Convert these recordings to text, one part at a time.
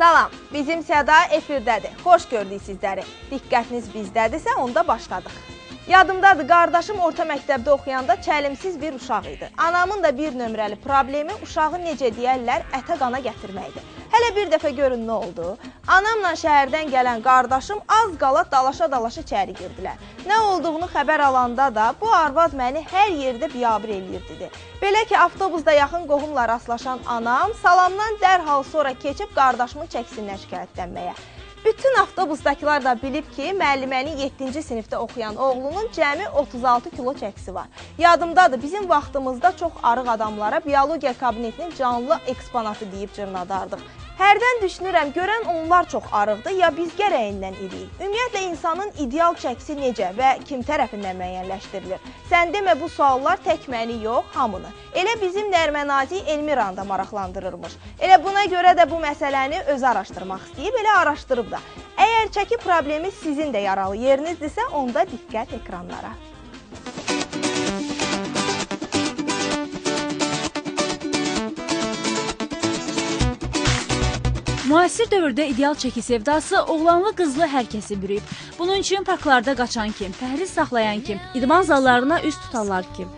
Salam, bizim səda efirdədir. Xoş gördük sizləri. Diqqətiniz bizdədirsə, onda başladıq. Yadımdadır, qardaşım orta məktəbdə oxuyanda çəlimsiz bir uşaq idi. Anamın da bir nömrəli problemi uşağı necə deyərlər, ətə qana gətirməkdir. Hələ bir dəfə görün nə oldu? Anamla şəhərdən gələn qardaşım az qala dalaşa-dalaşa içəri girdilər. Nə olduğunu xəbər alanda da bu arvad məni hər yerdə biabır eləyir dedi. Belə ki, avtobusda yaxın qohumla rastlaşan anam salamdan dərhal sonra keçib qardaşımın çəkisindən şikayətlənməyə. Bütün avtobusdakılar da bilib ki, müəllimənin 7-ci sinifdə oxuyan oğlunun cəmi 36 kilo çəkisi var. Yadımdadır, bizim vaxtımızda çox arıq adamlara biologiya kabinetinin canlı eksponatı deyib cırnadardıq. Hərdən düşünürəm, görən onlar çox arıqdır, ya biz gərəyindən iriyik. Ümumiyyətlə, insanın ideal çəkisi necə və kim tərəfindən müəyyənləşdirilir? Sən demə, bu suallar tək məni yox, hamını. Elə bizim Nərmənazi Elmiranı da maraqlandırırmış. Elə buna görə də bu məsələni özü araşdırmaq istəyib, elə araşdırıb da. Əgər çəki problemi sizin də yaralı yerinizdirsə, onda diqqət ekranlara. Müasir dövrdə ideal çəki sevdası oğlanlı-qızlı hər kəsi bürüyüb. Bunun üçün parklarda qaçan kim, pəhriz saxlayan kim, idman zallarına üz tutanlar kim.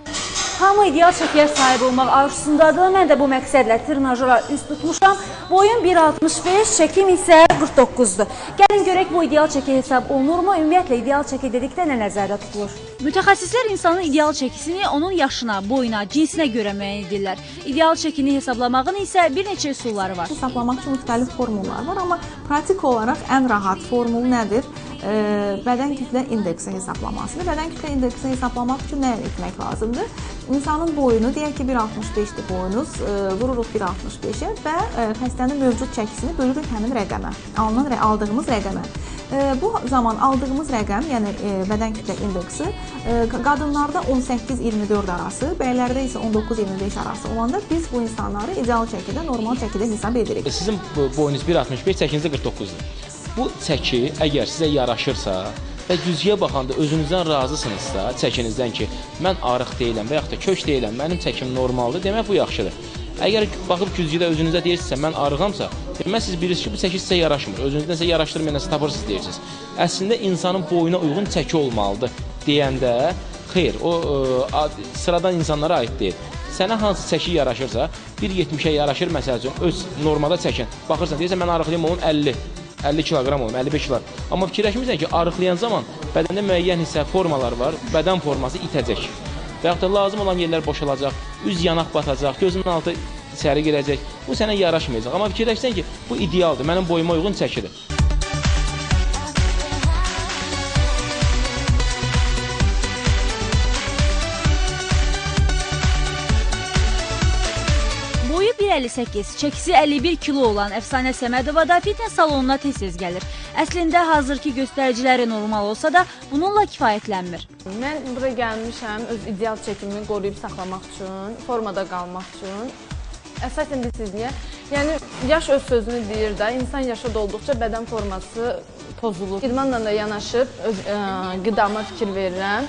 Hamı ideal çəkiyə sahib olmaq arzusundadır. Mən də bu məqsədlə trenajora üz tutmuşam. Boyum 1,65, çəkim isə 49-dur. Gəlin görək bu ideal çəki hesab olunurmu? Ümumiyyətlə ideal çəki dedikdə nə nəzərdə tutulur? Mütəxəssislər insanın ideal çəkisini onun yaşına, boyuna, cinsinə görə müəyyən edirlər. İdeal çəkini hesablamağın isə bir neçə üsulları var. Hesablamaq üçün müxtəlif formullar var, amma pratik olaraq ən rahat formul nədir? Bədən kütlə indeksi hesablamasıdır. Bədən kütlə indeksi hesablamaq üçün nə etmək lazımdır? İnsanın boyunu, deyək ki 1,65-dir boyunuz, vururuq 1,65-ə və xəstənin mövcud çəkisini bölürük həmin rəqəmə, aldığımız rəqəmə. Bu zaman aldığımız rəqəm, yəni bədən kütlə indeksi qadınlarda 18-24 arası, bəylərdə isə 19-25 arası olanda biz bu insanları ideal çəkidə, normal çəkidə hesab edirik. Sizin boyunuz 1,65, çəkiniz də 49-dur. Bu çəki əgər sizə yaraşırsa və güzgüyə baxanda özünüzdən razısınızsa, çəkinizdən ki, mən arıq deyiləm və yaxud da kök deyiləm, mənim çəkim normaldır, demək bu yaxşıdır. Əgər baxıb güzgüdə özünüzə deyirsinizsə, mən arığamsa, demək siz bilirsiniz ki, bu çəki sizə yaraşmır, özünüzdən sizə yaraşdırmayan nəsə tapırsınız deyirsiniz. Əslində, insanın boyuna uyğun çəki olmalıdır deyəndə, xeyr, o sıradan insanlara aid deyil. Sənə hansı çəki yaraşırsa, 1,70-ə yaraşır, məsəl üçün, öz normada çəkin. Baxırsan, deyirsən, mən arıqlayım, olum 50 kiloqram olum, 55 kiloqram. Amma fikirləşmirsən ki, arıqlayan zaman bədəndə müəyyən hissə formalar var, bədən forması itəcək. Və yaxud da lazım olan yerlər boşalacaq, üz yanaq batacaq, gözünün altı içəri girəcək. Bu sənə yaraşmayacaq. Amma fikirləşsən ki, bu idealdır, mənim boyuma uyğun çəkidir. Boyu 1,58, çəkisi 51 kilo olan Əfsanə Səmədova da fitness salonuna tez-tez gəlir. Əslində, hazırki göstəriciləri normal olsa da bununla kifayətlənmir. Mən bura gəlmişəm öz ideal çəkimi qoruyub saxlamaq üçün, formada qalmaq üçün. Əsasən bilirsiniz niyə? Yəni, yaş öz sözünü deyir də, insan yaşa dolduqca bədən forması pozulur. İdmanla da yanaşıb öz qidama fikir verirəm.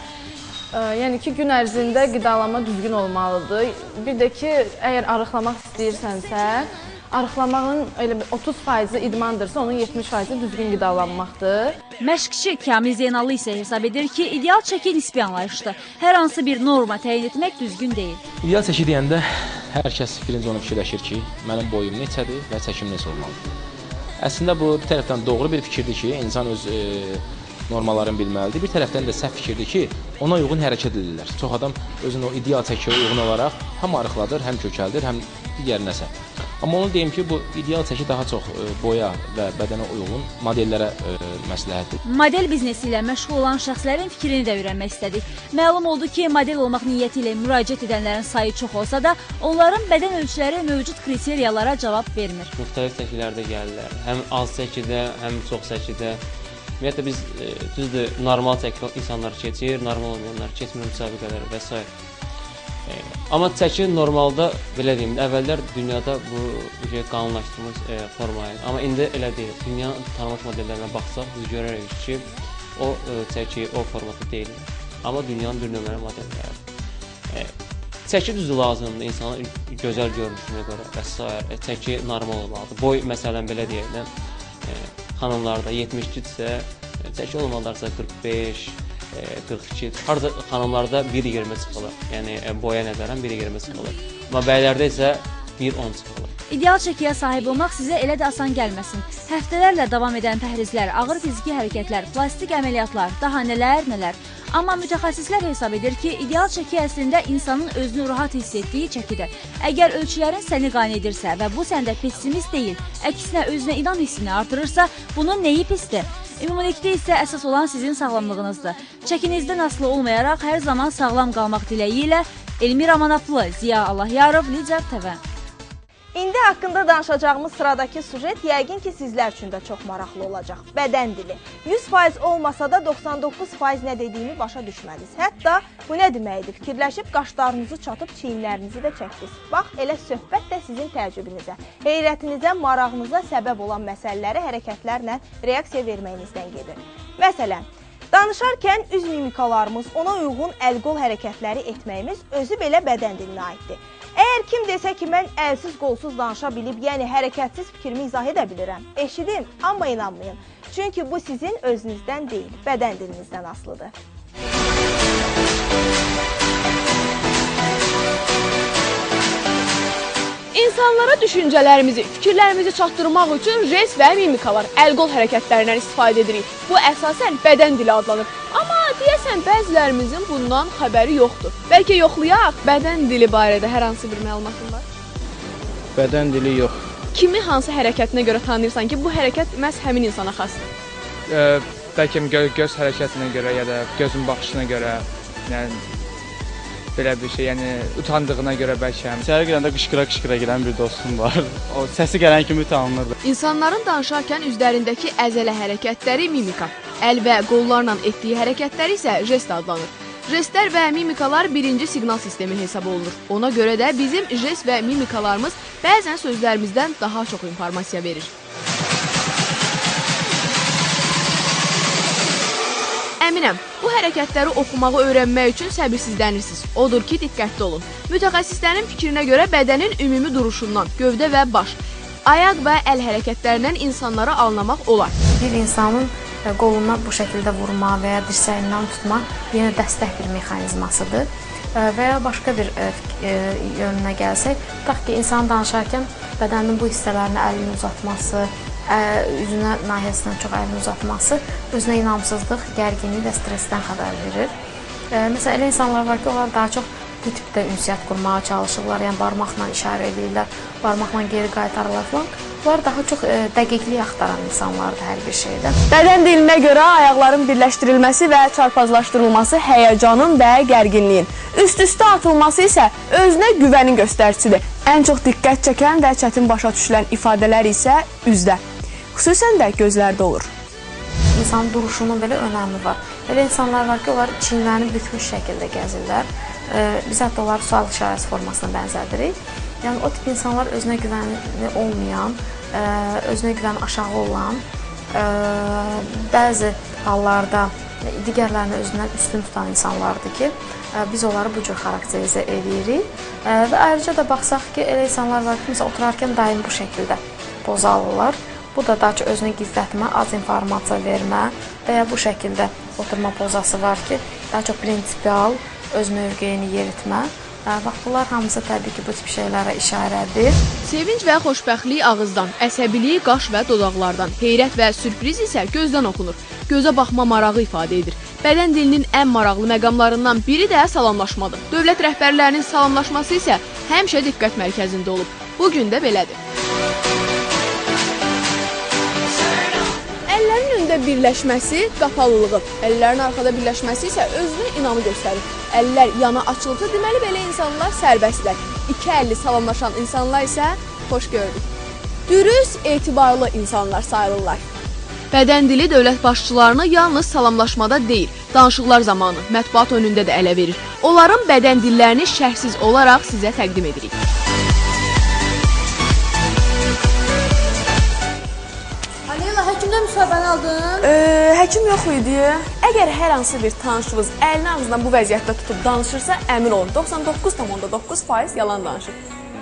Yəni ki, gün ərzində qidalanma düzgün olmalıdır. Bir də ki, əgər arıqlamaq istəyirsənsə, arıqlamağın elə 30% idmandırsa, onun 70% düzgün qidalanmaqdır. Məşqçi Kamil Zeynallı isə hesab edir ki, ideal çəki nisbi anlayışdır. Hər hansı bir norma təyin etmək düzgün deyil. İdeal çəki deyəndə hər kəs birinci onu fikirləşir ki, mənim boyum neçədir və çəkim necə olmalıdır. Əslində bu bir tərəfdən doğru bir fikirdir ki, insan öz normalarını bilməlidir. Bir tərəfdən də səhv fikirdir ki, ona uyğun hərəkət edirlər. Çox adam özünün o ideal çəkiyə uyğun olaraq həm arıqladır, həm kökəldir, həm digər nəsə. Amma onu deyim ki, bu ideal çəki daha çox boya və bədənə uyğun modellərə məsləhətdir. Model biznesi ilə məşğul olan şəxslərin fikrini də öyrənmək istədik. Məlum oldu ki, model olmaq niyyəti ilə müraciət edənlərin sayı çox olsa da, onların bədən ölçüləri mövcud kriteriyalara cavab vermir. Müxtəlif çəkilərdə gəlirlər. Həm az çəkidə, həm çox çəkidə. Ümumiyyətlə, biz düzdür, normal çəki insanlar keçir, normal olmayanlar keçmir müsabiqələrə və s. Amma çəki normalda, belə deyim, əvvəllər dünyada bu qanunlaşdırılmış forma idi. Amma indi elə deyil. Dünyanın tanınmış modellərinə baxsaq, biz görərik ki, o çəki o formatda deyil. Amma dünyanın bir nömrə modelləri. Çəki düzdür lazımdır insanın gözəl görünüşünə görə və s. Çəki normal olmalıdır. Boy məsələn belə deyək də, xanımlarda 72-dirsə, çəki olmalıdırsa 45, 42, harda xanımlarda 1,20 çıxılır. Yəni boya nəzərən 1,20 çıxılır. Amma bəylərdə isə 1,10 çıxılır. İdeal çəkiyə sahib olmaq sizə elə də asan gəlməsin. Həftələrlə davam edən pəhrizlər, ağır fiziki hərəkətlər, plastik əməliyyatlar, daha nələr nələr. Amma mütəxəssislər hesab edir ki, ideal çəki əslində insanın özünü rahat hiss etdiyi çəkidir. Əgər ölçülərin səni qane edirsə və bu səndə pessimist deyil, əksinə özünə inam hissini artırırsa, bunun nəyi pisdir? Ümumilikdə isə əsas olan sizin sağlamlığınızdır. Çəkinizdən asılı olmayaraq hər zaman sağlam qalmaq diləyi ilə Elmira Manaplı, Ziya Allahyarov, Lider TV. İndi haqqında danışacağımız sıradakı sujet yəqin ki, sizlər üçün də çox maraqlı olacaq. Bədən dili. 100% olmasa da 99% nə dediyimi başa düşmədiniz. Hətta bu nə deməkdir? Fikirləşib qaşlarınızı çatıb çiyinlərinizi də çəkdiniz. Bax, elə söhbət də sizin təəccübünüzə, heyrətinizə, marağınıza səbəb olan məsələlərə hərəkətlərlə reaksiya verməyinizdən gedir. Məsələn, danışarkən üz mimikalarımız, ona uyğun əl-qol hərəkətləri etməyimiz özü belə bədən dilinə aiddir. Əgər kim desə ki, mən əlsiz qolsuz danışa bilib, yəni hərəkətsiz fikrimi izah edə bilirəm, eşidin, amma inanmayın. Çünki bu sizin özünüzdən deyil, bədən dilinizdən asılıdır. İnsanlara düşüncələrimizi, fikirlərimizi çatdırmaq üçün jest və mimikalar, əl-qol hərəkətlərindən istifadə edirik. Bu əsasən bədən dili adlanır. Amma deyəsən bəzilərimizin bundan xəbəri yoxdur. Bəlkə yoxlayaq, bədən dili barədə hər hansı bir məlumatın var? Bədən dili yox. Kimi hansı hərəkətinə görə tanıyırsan ki, bu hərəkət məhz həmin insana xasdır? Bəlkə göz hərəkətinə görə ya da gözün baxışına görə, yəni belə bir şey, yəni utandığına görə bəlkə. İçəri girəndə qışqıra-qışqıra girən bir dostum var. O səsi gələn kimi tanınırdı. İnsanların danışarkən üzlərindəki əzələ hərəkətləri mimika, əl və qollarla etdiyi hərəkətləri isə jest adlanır. Jestlər və mimikalar birinci siqnal sistemi hesab olunur. Ona görə də bizim jest və mimikalarımız bəzən sözlərimizdən daha çox informasiya verir. Əminəm, bu hərəkətləri oxumağı öyrənmək üçün səbirsizlənirsiniz. Odur ki, diqqətli olun. Mütəxəssislərin fikrinə görə bədənin ümumi duruşundan, gövdə və baş, ayaq və əl hərəkətlərindən insanları anlamaq olar. Bir insanın qoluna bu şəkildə vurma və ya dirsəyindən tutma yenə dəstək bir mexanizmasıdır. Və ya başqa bir yönünə gəlsək, tutaq ki, insan danışarkən bədəninin bu hissələrini əlini uzatması, üzünə nahiyəsindən çox əlini uzatması özünə inamsızlıq, gərginlik və stressdən xəbər verir. Məsələn, elə insanlar var ki, onlar daha çox bu tipdə ünsiyyət qurmağa çalışırlar, yəni barmaqla işarə edirlər, barmaqla geri qaytarırlar falan. Bunlar daha çox dəqiqlik axtaran insanlardır hər bir şeydə. Bədən dilinə görə ayaqların birləşdirilməsi və çarpazlaşdırılması həyəcanın və gərginliyin, üst-üstə atılması isə özünə güvənin göstəricisidir. Ən çox diqqət çəkən və çətin başa düşülən ifadələr isə üzdə, xüsusən də gözlərdə olur. İnsanın duruşunun belə önəmi var. Elə insanlar var ki, onlar çiyinlərini bükmüş şəkildə gəzirlər. Biz hətta onları sual işarəsi formasına bənzədirik. Yəni o tip insanlar özünə güvəni olmayan, özünə güvəni aşağı olan, bəzi hallarda digərlərini özündən üstün tutan insanlardır ki, biz onları bu cür xarakterizə edirik. Və ayrıca da baxsaq ki, elə insanlar var ki, məsələn, oturarkən daim bu şəkildə poz alırlar. Bu da daha çox özünü gizlətmə, az informasiya vermə və ya bu şəkildə oturma pozası var ki, daha çox prinsipial öz mövqeyini yeritmə. Bax, bunlar hamısı təbii ki, bu tip şeylərə işarədir. Sevinc və xoşbəxtlik ağızdan, əsəbilik qaş və dodaqlardan, heyrət və sürpriz isə gözdən oxunur. Gözə baxma marağı ifadə edir. Bədən dilinin ən maraqlı məqamlarından biri də salamlaşmadır. Dövlət rəhbərlərinin salamlaşması isə həmişə diqqət mərkəzində olub. Bugün də belədir. Əllərin öndə birləşməsi qapalılığı, əllərin arxada birləşməsi isə özünə inamı göstərir. Əllər yana açılıbsa, deməli belə insanlar sərbəstlər. İki əlli salamlaşan insanlar isə xoş gördük. Dürüst, etibarlı insanlar sayılırlar. Bədən dili dövlət başçılarını yalnız salamlaşmada deyil, danışıqlar zamanı, mətbuat önündə də ələ verir. Onların bədən dillərini şərhsiz olaraq sizə təqdim edirik. Leyla, həkimdən müsahibəni aldın? Həkim yox idi. Əgər hər hansı bir tanışınız əlini ağzından bu vəziyyətdə tutub danışırsa, əmin olun 99,9% yalan danışır.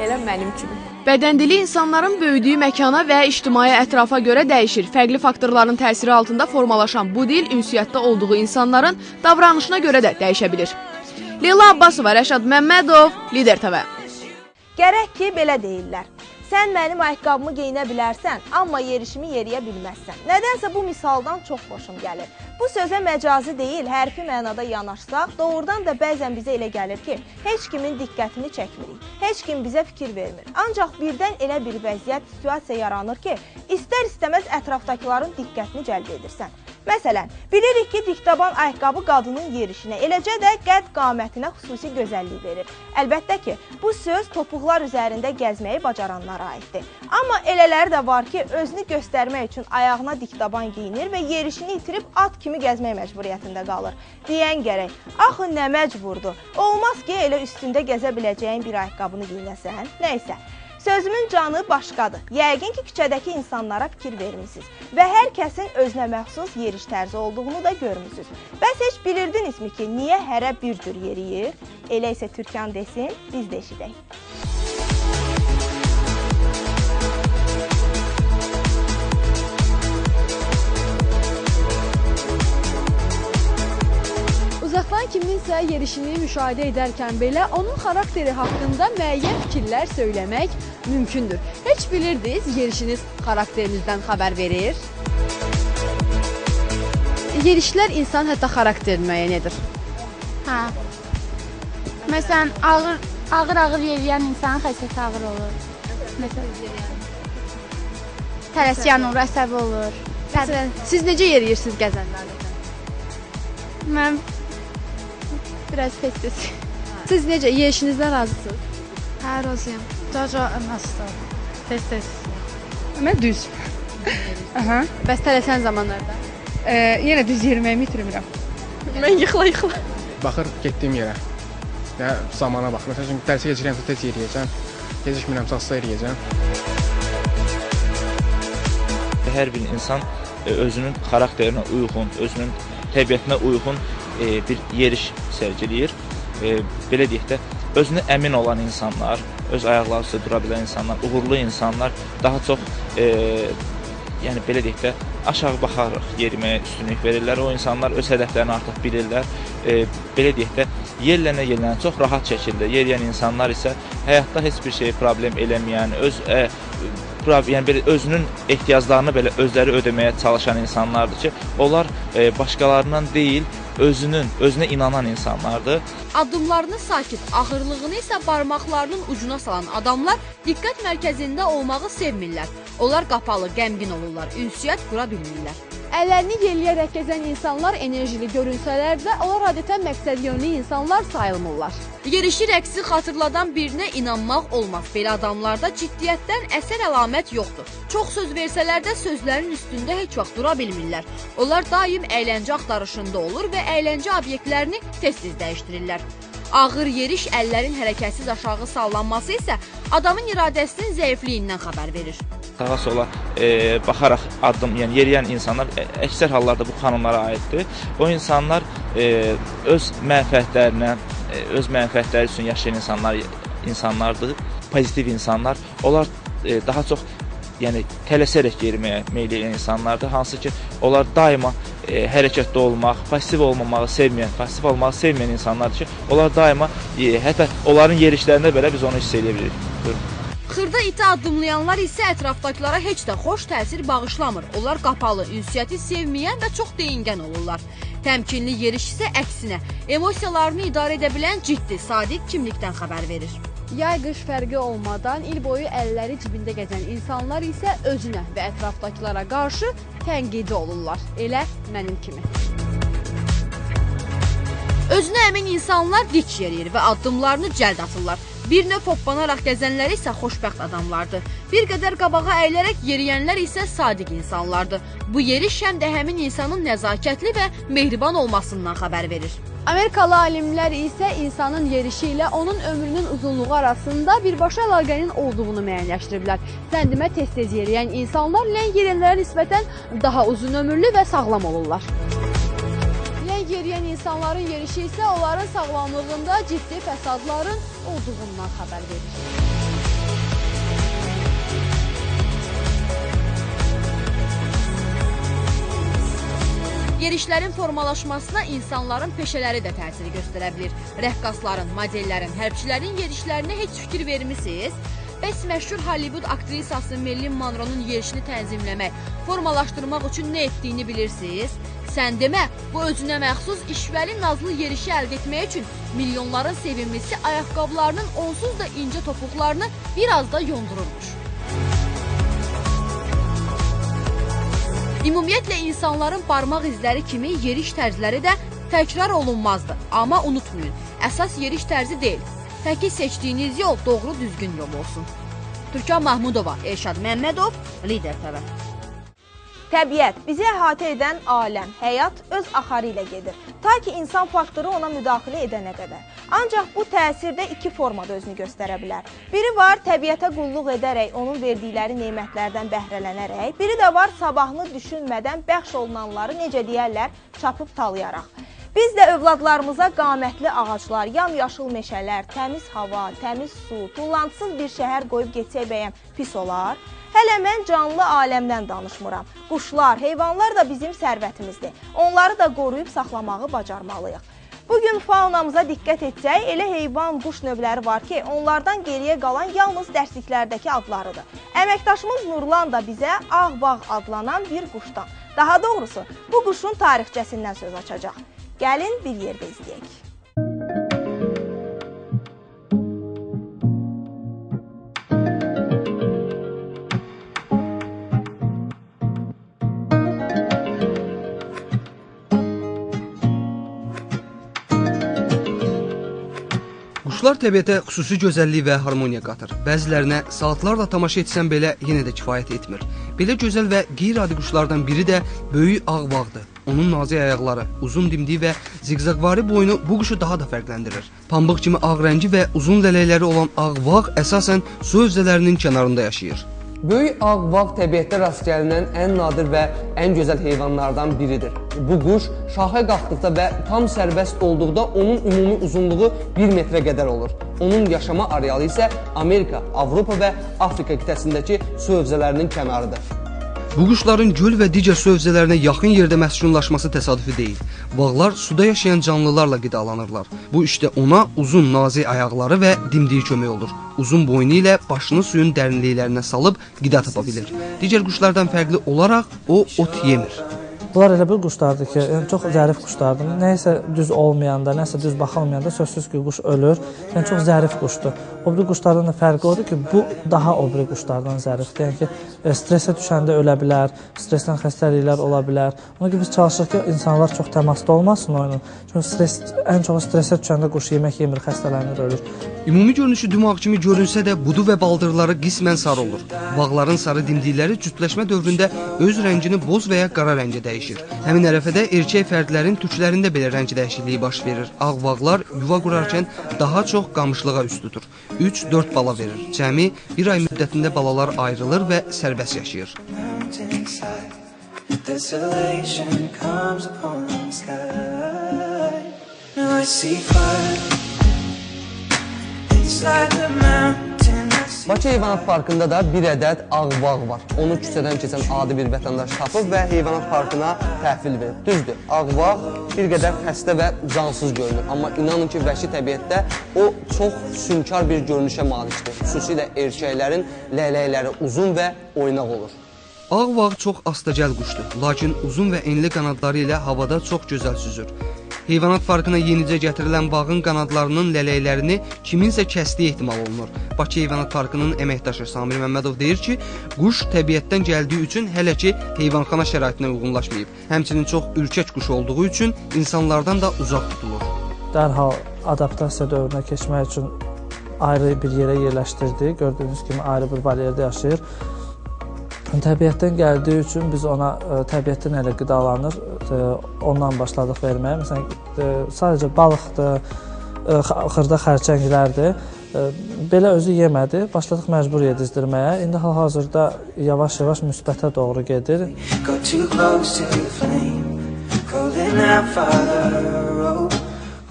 Elə mənim kimi. Bədən dili insanların böyüdüyü məkana və ictimai ətrafa görə dəyişir. Fərqli faktorların təsiri altında formalaşan bu dil ünsiyyətdə olduğu insanların davranışına görə də dəyişə bilir. Leyla Abbasova, Rəşad Məmmədov, Lider TV. Gərək ki, belə deyirlər. Sən mənim ayaqqabımı geyinə bilərsən, amma yerişimi yeriyə bilməzsən. Nədənsə bu misaldan çox xoşum gəlir. Bu sözə məcazi deyil, hərfi mənada yanaşsaq, doğrudan da bəzən bizə elə gəlir ki, heç kimin diqqətini çəkmirik, heç kim bizə fikir vermir. Ancaq birdən elə bir vəziyyət, situasiya yaranır ki, istər-istəməz ətrafdakıların diqqətini cəlb edirsən. Məsələn, bilirik ki, diktaban ayaqqabı qadının yerişinə, eləcə də qəd qamətinə xüsusi gözəllik verir. Əlbəttə ki, bu söz topuqlar üzərində gəzməyi bacaranlara aiddir. Amma elələri də var ki, özünü göstərmək üçün ayağına diktaban geyinir və yerişini itirib at kimi gəzmək məcburiyyətində qalır. Deyən gərək, axı nə məcburdur? Olmaz ki, elə üstündə gəzə biləcəyin bir ayaqqabını geyinəsən. Nəysə. Sözümün canı başqadır. Yəqin ki, küçədəki insanlara fikir vermisiniz və hər kəsin özünə məxsus yeriş tərzi olduğunu da görmüsünüz. Bəs heç bilirdinizmi ki, niyə hərə bir cür yeriyir? Elə isə Türkan desin, biz də eşidək. Uzaqdan kiminsə yerişini müşahidə edərkən belə onun xarakteri haqqında müəyyən fikirlər söyləmək mümkündür. Heç bilirdiniz, yerişiniz xarakterinizdən xəbər verir? Yerişlər insan hətta xarakterini müəyyən edir. Hə. Məsələn, ağır-ağır yeriyən insanın xəstəsi ağır olur. Məsələn, tələsiyan olur, əsəbi olur. Məsələn, siz necə yeriyirsiniz gəzəndə? Mən biraz tez-tez. Siz necə, yerişinizdən razısınız? Hə, razıyam. Daha nasıl? Tez-tez. Mən düz. Aha. Bəs tələsən zamanlarda? Yenə düz yeriməyimi itirmirəm. Mən yıxıla-yıxıla. Baxır getdiyim yerə. Yəni, zamana baxır. Məsəl üçün, dərsə gecikirəmsə tez yeriyəcəm. Gecikmirəmsə asta yeriyəcəm. Hər bir insan özünün xarakterinə uyğun, özünün təbiətinə uyğun bir yeriş sərgiləyir. Belə deyək də, özünə əmin olan insanlar, öz ayaqları üstə dura bilən insanlar, uğurlu insanlar daha çox, yəni belə deyək də, aşağı baxaraq yeriməyə üstünlük verirlər. O insanlar öz hədəflərini artıq bilirlər. Belə deyək də, yerlənə-yerlənə çox rahat şəkildə yeriyən insanlar isə həyatda heç bir şey problem eləməyən, yəni özünün ehtiyaclarını belə özləri ödəməyə çalışan insanlardır ki, onlar başqalarından deyil, özünə inanan insanlardır. Addımlarını sakit, ağırlığını isə barmaqlarının ucuna salan adamlar diqqət mərkəzində olmağı sevmirlər. Onlar qapalı, qəmgin olurlar, ünsiyyət qura bilmirlər. Əllərini yelləyərək gəzən insanlar enerjili görünsələr də, onlar adətən məqsədyönlü insanlar sayılmırlar. Yerişi rəqsi xatırladan birinə inanmaq olmaz. Belə adamlarda ciddiyyətdən əsər əlamət yoxdur. Çox söz versələr də sözlərin üstündə heç vaxt dura bilmirlər. Onlar daim əyləncə axtarışında olur və əyləncə obyektlərini tez-tez dəyişdirirlər. Ağır yeriş, əllərin hərəkətsiz aşağı sallanması isə adamın iradəsinin zəifliyindən xəbər verir. Sağa sola baxaraq addım, yəni yeriyən insanlar əksər hallarda bu xanımlara aiddir. O insanlar öz mənfəətlərinə, öz mənfəətləri üçün yaşayan insanlardır, pozitiv insanlar. Onlar daha çox yəni tələsərək yeriməyə meyl edən insanlardır. Hansı ki, onlar daima hərəkətdə olmaq, pasiv olmamağı sevməyən, pasiv olmağı sevməyən insanlardır ki, onlar daima, hətta onların yerişlərində belə biz onu hiss edə bilirik. Buyurun. Xırda iti addımlayanlar isə ətrafdakılara heç də xoş təsir bağışlamır. Onlar qapalı, ünsiyyəti sevməyən və çox deyingən olurlar. Təmkinli yeriş isə əksinə, emosiyalarını idarə edə bilən ciddi, sadiq kimlikdən xəbər verir. Yay-qış fərqi olmadan il boyu əlləri cibində gəzən insanlar isə özünə və ətrafdakılara qarşı tənqidi olurlar. Elə mənim kimi. Özünə əmin insanlar dik yeriyir və addımlarını cəld atırlar. Bir növ hoppanaraq gəzənlər isə xoşbəxt adamlardır. Bir qədər qabağa əyilərək yeriyənlər isə sadiq insanlardır. Bu yeriş həm də həmin insanın nəzakətli və mehriban olmasından xəbər verir. Amerikalı alimlər isə insanın yerişi ilə onun ömrünün uzunluğu arasında birbaşa əlaqənin olduğunu müəyyənləşdiriblər. Sən demə tez-tez yeriyən insanlar ləng yeriyənlərə nisbətən daha uzun ömürlü və sağlam olurlar. Ləng yeriyən insanların yerişi isə onların sağlamlığında ciddi fəsadların olduğundan xəbər verir. Yerişlərin formalaşmasına insanların peşələri də təsir göstərə bilir. Rəqqasların, modellərin, hərbçilərin yerişlərinə heç fikir vermisiniz? Bəs məşhur Hollywood aktrisası Marilyn Monroe'nun yerişini tənzimləmək, formalaşdırmaq üçün nə etdiyini bilirsiniz? Sən demə, bu özünə məxsus işvəli nazlı yerişi əldə etmək üçün milyonların sevimlisi ayaqqabılarının onsuz da incə topuqlarını biraz da yondururmuş. Ümumiyyətlə, insanların barmaq izləri kimi yeriş tərzləri də təkrar olunmazdı. Amma unutmayın, əsas yeriş tərzi deyil. Təki seçdiyiniz yol doğru düzgün yol olsun. Türkan Mahmudova, Elşad Məmmədov, Lider TV. Təbiət, bizi əhatə edən aləm, həyat öz axarı ilə gedir. Ta ki insan faktoru ona müdaxilə edənə qədər. Ancaq bu təsirdə iki formada özünü göstərə bilər. Biri var təbiətə qulluq edərək, onun verdikləri nemətlərdən bəhrələnərək, biri də var sabahını düşünmədən bəxş olunanları necə deyərlər, çapıb talayaraq. Biz də övladlarımıza qamətli ağaclar, yamyaşıl meşələr, təmiz hava, təmiz su, tullantısız bir şəhər qoyub getsək bəyəm pis olar? Hələ mən canlı aləmdən danışmıram. Quşlar, heyvanlar da bizim sərvətimizdir. Onları da qoruyub saxlamağı bacarmalıyıq. Bugün faunamıza diqqət etsək, elə heyvan, quş növləri var ki, onlardan geriyə qalan yalnız dərsliklərdəki adlarıdır. Əməkdaşımız Nurlan da bizə ağ-bağ adlanan bir quşdan, daha doğrusu bu quşun tarixçəsindən söz açacaq. Gəlin bir yerdə izləyək. Quşlar təbiətə xüsusi gözəllik və harmoniya qatır. Bəzilərinə saatlarla tamaşa etsən belə yenə də kifayət etmir. Belə gözəl və qeyri-adi quşlardan biri də böyük ağ-bağdır. Onun nazik ayaqları, uzun dimdiyi və ziqzaqvari boynu bu quşu daha da fərqləndirir. Pambıq kimi ağ rəngi və uzun lələkləri olan ağ-bağ əsasən su hövzələrinin kənarında yaşayır. Böyük ağ-bağ təbiətdə rast gəlinən ən nadir və ən gözəl heyvanlardan biridir. Bu quş şaxə qalxdıqda və tam sərbəst olduqda onun ümumi uzunluğu 1 metrə qədər olur. Onun yaşama arealı isə Amerika, Avropa və Afrika qitəsindəki su hövzələrinin kənarıdır. Bu quşların göl və digər su hövzələrinə yaxın yerdə məskunlaşması təsadüfi deyil. Bağlar suda yaşayan canlılarla qidalanırlar. Bu işdə ona uzun nazik ayaqları və dimdiyi kömək olur. Uzun boynu ilə başını suyun dərinliklərinə salıb qida tapa bilir. Digər quşlardan fərqli olaraq o ot yemir. Bunlar elə bir quşlardır ki, yəni çox zərif quşlardır. Nəyisə düz olmayanda, nəsə düz baxılmayanda sözsüz ki, quş ölür. Yəni çox zərif quşdur. O biri quşlardan da fərqi odur ki, bu daha o biri quşlardan zərifdir. Yəni ki, stresə düşəndə ölə bilər, stressdən xəstəliklər ola bilər. Ona görə biz çalışırıq ki, insanlar çox təmasda olmasın oyunun. Çünki stres, ən çox stresə düşəndə quş yemək yemir, xəstələnir, ölür. Ümumi görünüşü dümağ kimi görünsə də budu və baldırları qismən sarı olur. Bağların sarı dimdikləri cütləşmə dövründə öz rəngini boz və ya qara rəngə dəyişir. Həmin ərəfədə erkək fərdlərin tüklərində belə rəng dəyişikliyi baş verir. Ağ bağlar yuva qurarkən daha çox qamışlığa üst tutur. 3-4 bala verir. Cəmi bir ay müddətində balalar ayrılır və sərbəst yaşayır. Bakı Heyvanat Parkında da bir ədəd ağ-bağ var. Onu küçədən keçən adi bir vətəndaş tapıb və Heyvanat Parkına təhvil verib. Düzdür, ağ-bağ bir qədər xəstə və cansız görünür. Amma inanın ki, vəhşi təbiətdə o çox füsunkar bir görünüşə malikdir. Xüsusilə erkəklərin lələkləri uzun və oynaq olur. Ağ-bağ çox astacəl quşdur, lakin uzun və enli qanadları ilə havada çox gözəl süzür. Heyvanat Parkına yenicə gətirilən bağın qanadlarının lələklərini kiminsə kəsdiyi ehtimal olunur. Bakı Heyvanat Parkının əməkdaşı Samir Məmmədov deyir ki, quş təbiətdən gəldiyi üçün hələ ki heyvanxana şəraitinə uyğunlaşmayıb. Həmçinin çox ürkək quş olduğu üçün insanlardan da uzaq tutulur. Dərhal adaptasiya dövrünə keçmək üçün ayrı bir yerə yerləşdirdik. Gördüyünüz kimi ayrı bir valyerdə yaşayır. Təbiətdən gəldiyi üçün biz ona təbiətdən elə qidalanır, ondan başladıq verməyə. Məsələn, sadəcə balıqdır, xırda xərçənglərdir. Belə özü yemədi, başladıq məcbur yedizdirməyə. İndi hal-hazırda yavaş-yavaş müsbətə doğru gedir.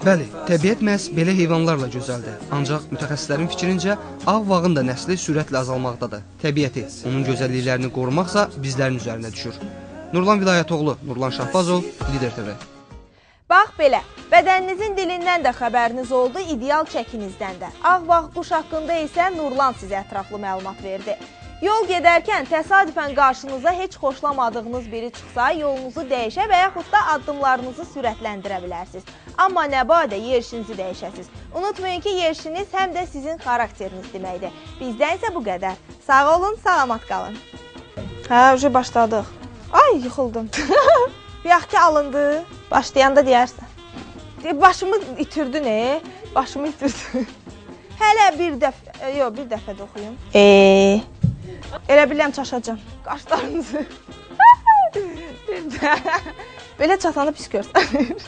Bəli, təbiət məhz belə heyvanlarla gözəldir. Ancaq mütəxəssislərin fikrincə, ağ vağın da nəsli sürətlə azalmaqdadır. Təbiəti, onun gözəlliklərini qorumaqsa bizlərin üzərinə düşür. Nurlan Vilayətoğlu, Nurlan Şahbazov, Lider TV. Bax belə, bədəninizin dilindən də xəbəriniz oldu, ideal çəkinizdən də. Ağ-vağ quş haqqında isə Nurlan sizə ətraflı məlumat verdi. Yol gedərkən təsadüfən qarşınıza heç xoşlamadığınız biri çıxsa, yolunuzu dəyişə və yaxud da addımlarınızı sürətləndirə bilərsiniz. Amma nə badə yerişinizi dəyişəsiniz. Unutmayın ki, yerişiniz həm də sizin xarakteriniz deməkdir. Bizdən isə bu qədər. Sağ olun, salamat qalın. Hə, uje başladıq. Ay, yıxıldım. Bayaq ki, alındı. Başlayanda deyərsən. Başımı itirdin, Başımı itirdin. Hələ bir dəfə, yox, bir dəfə də oxuyum. Elə biləm çaşacam. Qaşlarınızı. Belə çatanı pis görsənir.